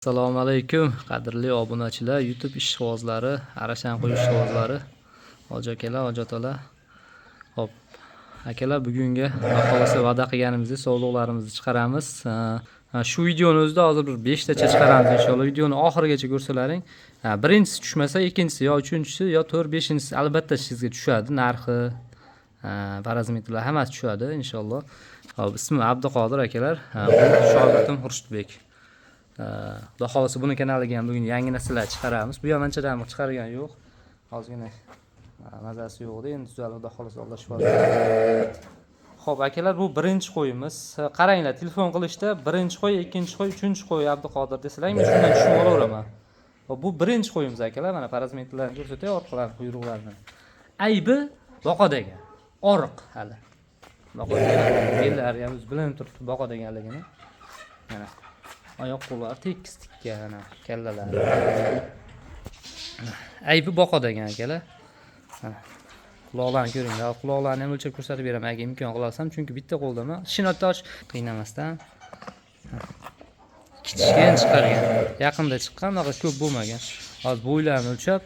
Assalomu alaykum, qadrli obunachilar, YouTube ishqibozlari, Arashan quyi ishqibozlari, hoji akalar, hoji otalar. Xo'p, akalar, bugungi Xudo xohlasa va'da qilganimizdek sovliqlarimizni chiqaramiz. Shu videoni o'zida hozir bir 5 tacha chiqaramiz inshaalloh. Videoni oxirigacha ko'rsalaring, birinchisi tushmasa, ikkinchisi yo uchinchisi yo 4, 5-inchisi albatta sizga tushadi. Narxi, parametrlar hammasi tushadi inshaalloh. Xo'p, ismim Abduqodir akalar. Bu shogirdim Xurshidbek. Xudo xohlasa buni kanaliga ham bugun yangi narsalar chiqaramiz. Bu ham anchadan beri chiqargan yo'q. Ozgina mazasi yo'q edi. Endi tuzalib, Xudo xohlasa, Alloh shifo bersin. Xo'p, akalar, bu birinchi qo'yimiz. Qaranglar, telefon qilishda birinchi qo'y, ikkinchi qo'y, uchinchi qo'y Abduqodir desalar, men shundan tushunib olaveraman. Xo'p, bu birinchi qo'yimiz, akalar. Mana parametrlarni ko'rsatay, orqalarini, quyruqlarini. Aybi boqadagi. Oriq hali. Boqadagi bellari ham o'zi bilinib turibdi boqa deganligini. Mana oyoq qo'llari tekis tikka, mana kallalari. Aybi boqa degan, akalar. Mana quloqlarni ko'ringlar. Quloqlarni ham o'lchab ko'rsatib beraman agar imkon qila olsam, chunki bitta qo'ldaman. Shinotosh qiynamasdan kichikdan chiqargan. Yaqinda chiqqan, unaqa ko'p bo'lmagan. Hozir bo'ylarini o'lchab,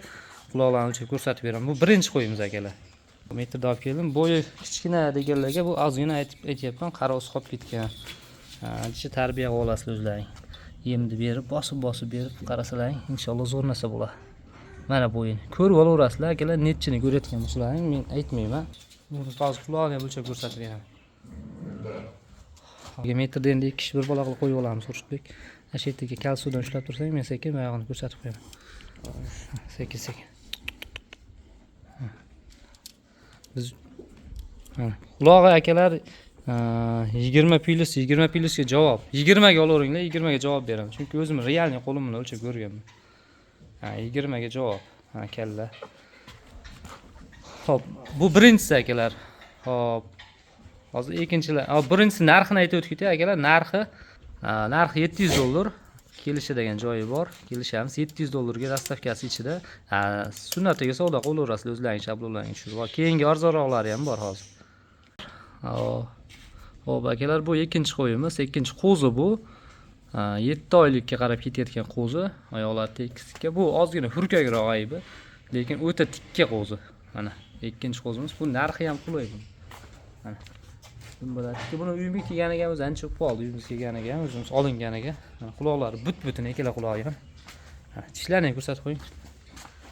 quloqlarini o'lchab ko'rsatib beraman. Bu birinchi qo'yimiz, akalar. Metrda olib keldim. Bo'yi kichkina deganlarga bu ozgina aytib aytyapman, qarovsiz qolib ketgan. Ancha tarbiya qilib olasizlar o'zlaring. Yemni berib, bosib-bosib berib qarasalaring, inshaalloh zo'r narsa bo'ladi. Mana bo'yini ko'rib olaverasizlar, akalar, nechini ko'rayotgan bo'lsalaring, men aytmayman. Buni hozir qulog'ini ham o'lchab ko'rsatib beraman. Metrda endi ikki kishi bir bola qilib qo'yib olamiz, Xurshidbek. Ana shu yerga kalsudan ushlab tursang, men sekin oyog'ini ko'rsatib qo'yaman. Sekin sekin. Biz mana qulog'i, akalar, 20 plyus, 20 plyusga javob. 20 ga olaveringlar, 20 ga javob beraman. Chunki o'zim реальный qo'lim bilan o'lchab ko'rganman. Ha, 20 ga javob. Ha, kalla. Xo'p, bu birinchisi, akalar. Xo'p. Hozir ikkinchilar. Hop, birinchisi narxini aytib o'tib ketay, akalar. Narxi 700 dollar. Kelishadigan joyi bor. Kelishamiz. 700 dollarga доставка si ichida. Ha, sunnatiga savdo qilaverasizlar o'zlaring shablonlaringga tushirib. Keyingi arzonroqlari ham bor hozir. Xo'p, akalar, bu ikkinchi qo'yimiz, ikkinchi qo'zi bu. 7 oylikka qarab ketayotgan qo'zi, oyoqlari tekislikka. Bu ozgina hurkakroq aybi, lekin o'ta tikka qo'zi. Mana ikkinchi qo'zimiz. Bu narxi ham qulay buni. Mana. Dumbalar tikka. Buni uyimga kelganiga o'zi ancha bo'lib qoldi. Uyimizga kelganiga ham, o'zimiz olinganiga. Mana quloqlari but-butun, ikkala qulog'i ham. Mana tishlarini ham ko'rsatib qo'ying.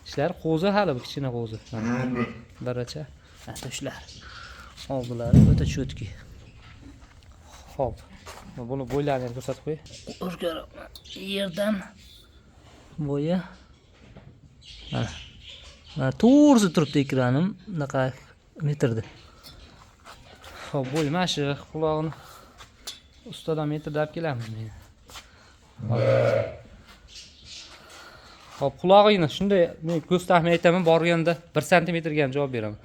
Tishlari qo'zi hali, bu kichkina qo'zi. Mana daracha. Mana tishlar. Oldilari o'ta чёткий. Xo'p. Buni bo'ylarini ham ko'rsatib qo'y. O'rgaroq yerdan bo'yi. Mana. Mana to'g'risi turibdi ekranim, bunaqa metrda. Xo'p, bo'yi mana shu qulog'ini ustadan metrda olib kelamiz men. Xo'p, qulog'ingni shunday men ko'z taxmin aytaman, borganda 1 santimetrga ham javob beraman.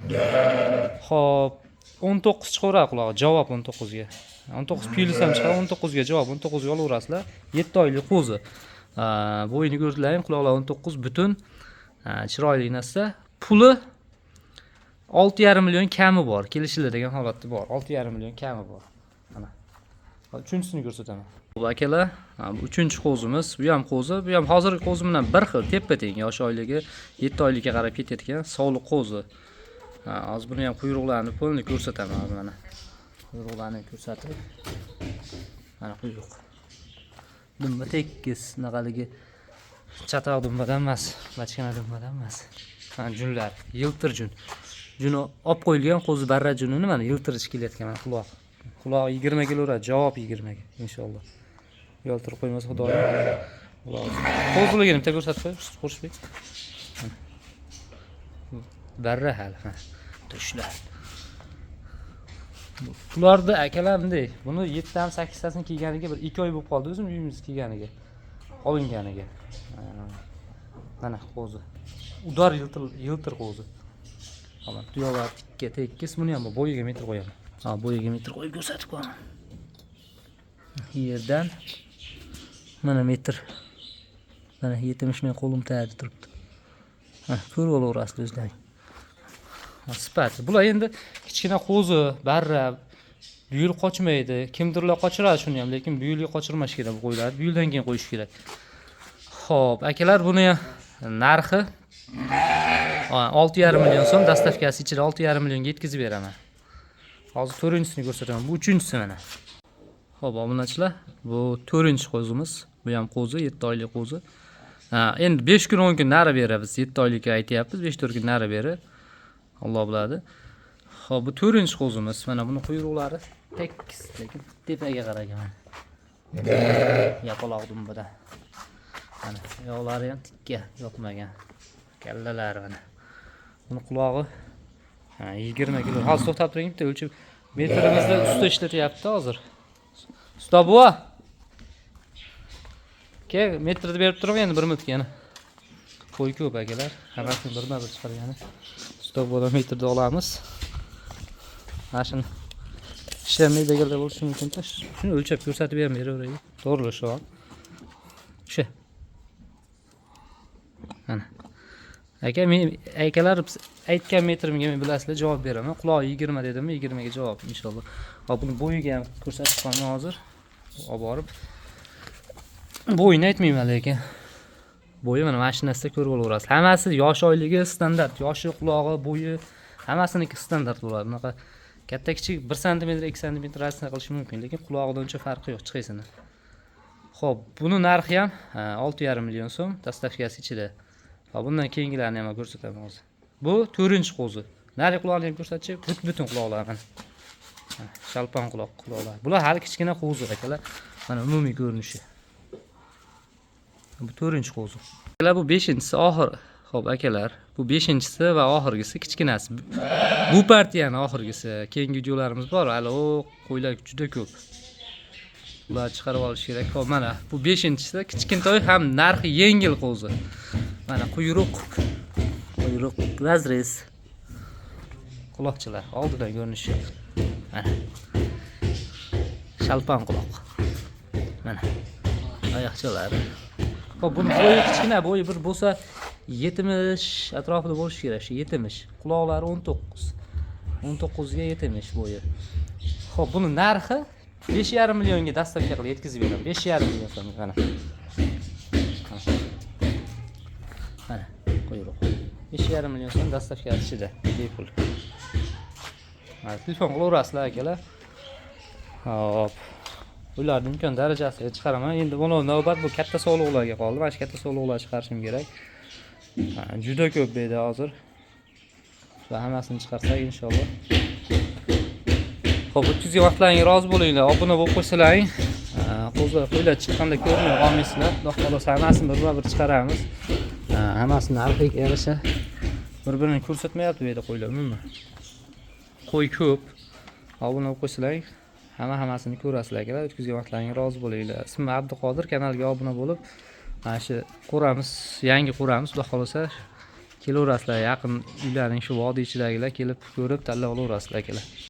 Xo'p, 19 chiqaveradi qulog'i, javob 19 ga. 19 plyus ham chiqadi, 19 ga javob, 19 ga olaverasizlar. 7 oylik qo'zi. Bo'yini ko'rdilaring, quloqlar 19 butun. Chiroyli narsa. Puli 6,5 million kami bor, kelishiladigan holatda bor. 6,5 million kami bor. Mana. Hop, uchinchisini ko'rsataman. Bu, akalar, bu uchinchi qo'zimiz. Bu ham qo'zi, bu ham hozirgi qo'zi bilan bir xil, teppa-teng, yosh oyligi 7 oylikka qarab ketayotgan sovliq qo'zi. Hozir buni ham quyruqlarini полный ko'rsataman hozir, mana. Quyruqlarini ko'rsatib. Mana quyruq. Dumba tekis, bunaqaligi chatoq dumbadan emas, bachkana dumbadan emas. Mana junlar, yiltir jun. Juni olib qo'yilgan qo'zi barra junini, mana yiltirish kelayotgan, mana quloq. Quloq 20 kelaveradi, javob 20 ga inshaalloh. Yoltirib qo'ymasa Xudoyim. Qulog'i. Qo'ziligini bitta ko'rsatib qo'y, Xurshidbek. Barra hali, ha. Tushlar. Bularni, akalar, bunday, buni 7 tam 8 tasini kiyganiga bir 2 oy bo'lib qoldi, o'zim uyimizga kelganiga. Olinganiga. Mana qo'zi. Udar yiltir yiltir qo'zi. Tamam, tuyoqlar tikka tekis, buni ham bo'yiga metr qo'yaman. Ha, bo'yiga metr qo'yib ko'rsatib qo'yaman. Yerdan mana metr. Mana 70 ming qo'lim tagida turibdi. Ha, ko'rib olaverasizlar o'zlaring. Ha, sifati. Bular endi kichkina qo'zi, barra, bu yil qochmaydi. Kimdirlar qochiradi shuni ham, lekin bu yilga qochirmash kerak bu qo'ylarni. Bu yildan keyin qo'yish kerak. Xo'p, akalar, buni narxi 6,5 million so'm, доставка si ichida 6,5 millionga yetkazib beraman. Hozir to'rtinchisini ko'rsataman. Bu uchinchisi mana. Xo'p, obunachilar, bu to'rtinchi qo'zimiz. Bu ham qo'zi, 7 oylik qo'zi. Ha, endi 5 kun 10 kun nari beri biz 7 oylikka aytyapmiz, 5-4 kun nari beri. Alloh biladi. Xo'p, bu to'rtinchi qo'zimiz. Mana buni quyruqlari tekis, lekin tepaga qaragan mana. Yapaloq dumbada. Mana oyoqlari ham tikka, yotmagan. Kallalari mana. Buni qulog'i, ha, 20 kilo. Hozir to'xtab turing, bitta o'lchab metrimizni usta ishlatyapti hozir. Usta buva. Kel, metrni berib turing endi bir minutga yana. Qo'y ko'p akalar, hammasini birma-bir chiqargani. Usta buvadan metrni olamiz. Mana shuni ishlamaydiganlar bo'lishi mumkin. Shuni o'lchab ko'rsatib ham beraveraylik. To'g'ri shu. O'sha. Mana. Aka, men akalar biz aytgan metrimga men bilasizlar javob beraman. Qulog'i 20 dedimmi, 20 ga javob inshaalloh. Hop, buni bo'yiga ham ko'rsatib qo'yaman hozir. Olib borib. Bo'yini aytmayman lekin. Bo'yi mana shu narsada ko'rib olaverasiz. Hammasi yosh oyligi standart, yoshi, qulog'i, bo'yi hammasiniki standart bo'ladi. Bunaqa katta kichik 1 sm, 2 sm разница qilishi mumkin, lekin qulog'idan uncha farqi yo'q chiqaysini. Xo'p, buni narxi ham 6,5 million so'm, доставка si ichida. Hop, bundan keyingilarini ham ko'rsataman hozir. Bu to'rtinchi qo'zi. Narigi quloqni ham ko'rsatchi, butun quloqlar mana. Ha, shalpon quloq quloqlar. Bular hali kichkina qo'zi akalar. Mana umumiy ko'rinishi. Bu to'rtinchi qo'zi. Akalar, bu beshinchisi oxir. Xo'p, akalar, bu beshinchisi va oxirgisi, kichkinasi. Bu partiyani oxirgisi. Keyingi videolarimiz bor, hali u qo'ylar juda ko'p. Ularni chiqarib olish kerak. Xo'p, mana bu beshinchisi, kichkintoy ham narxi yengil qo'zi. Mana quyruq, quyruq разрез. Quloqchalar oldidan ko'rinishi. Mana. Shalpon quloq. Mana. Oyoqchalari. Xo'p, buni bo'yi kichkina, bo'yi bir bo'lsa 70 atrofida bo'lishi kerak, shu 70. Quloqlari 19. 19 ga 70 bo'yi. Xo'p, buni narxi 5,5 millionga доставка qilib yetkazib beraman. 5,5 million so'm mana. Mana quyruq. 5,5 million so'm доставка ichida bepul. Mana telefon qilaverasizlar akalar. Hop. Ularni imkon darajasiga chiqaraman. Endi buni navbat bu katta sovliqlarga qoldi. Mana shu katta sovliqlar chiqarishim kerak. Ha, juda ko'p bu yerda hozir. Va hammasini chiqarsak inshaalloh. Xo'p, o'tkazgan vaqtlaringga rozi bo'linglar. Obuna bo'lib qo'ysalaring, qo'zlar, qo'ylar chiqqanda ko'rmay qolmaysizlar. Xudo xohlasa hammasini birma-bir chiqaramiz. Hammasini narxiga yarasha bir-birini ko'rsatmayapti bu yerda qo'ylar umuman. Qo'y ko'p. Obuna bo'lib qo'ysalaring, hammasini ko'rasizlar akalar. O'tkazgan vaqtlaringga rozi bo'linglar. Ismim Abduqodir, kanalga obuna bo'lib, mana shu qo'ramiz, yangi qo'ramiz, Xudo xohlasa kelaverasizlar. Yaqin uylarning shu vodiy ichidagilar kelib ko'rib tanlab olaverasizlar akalar.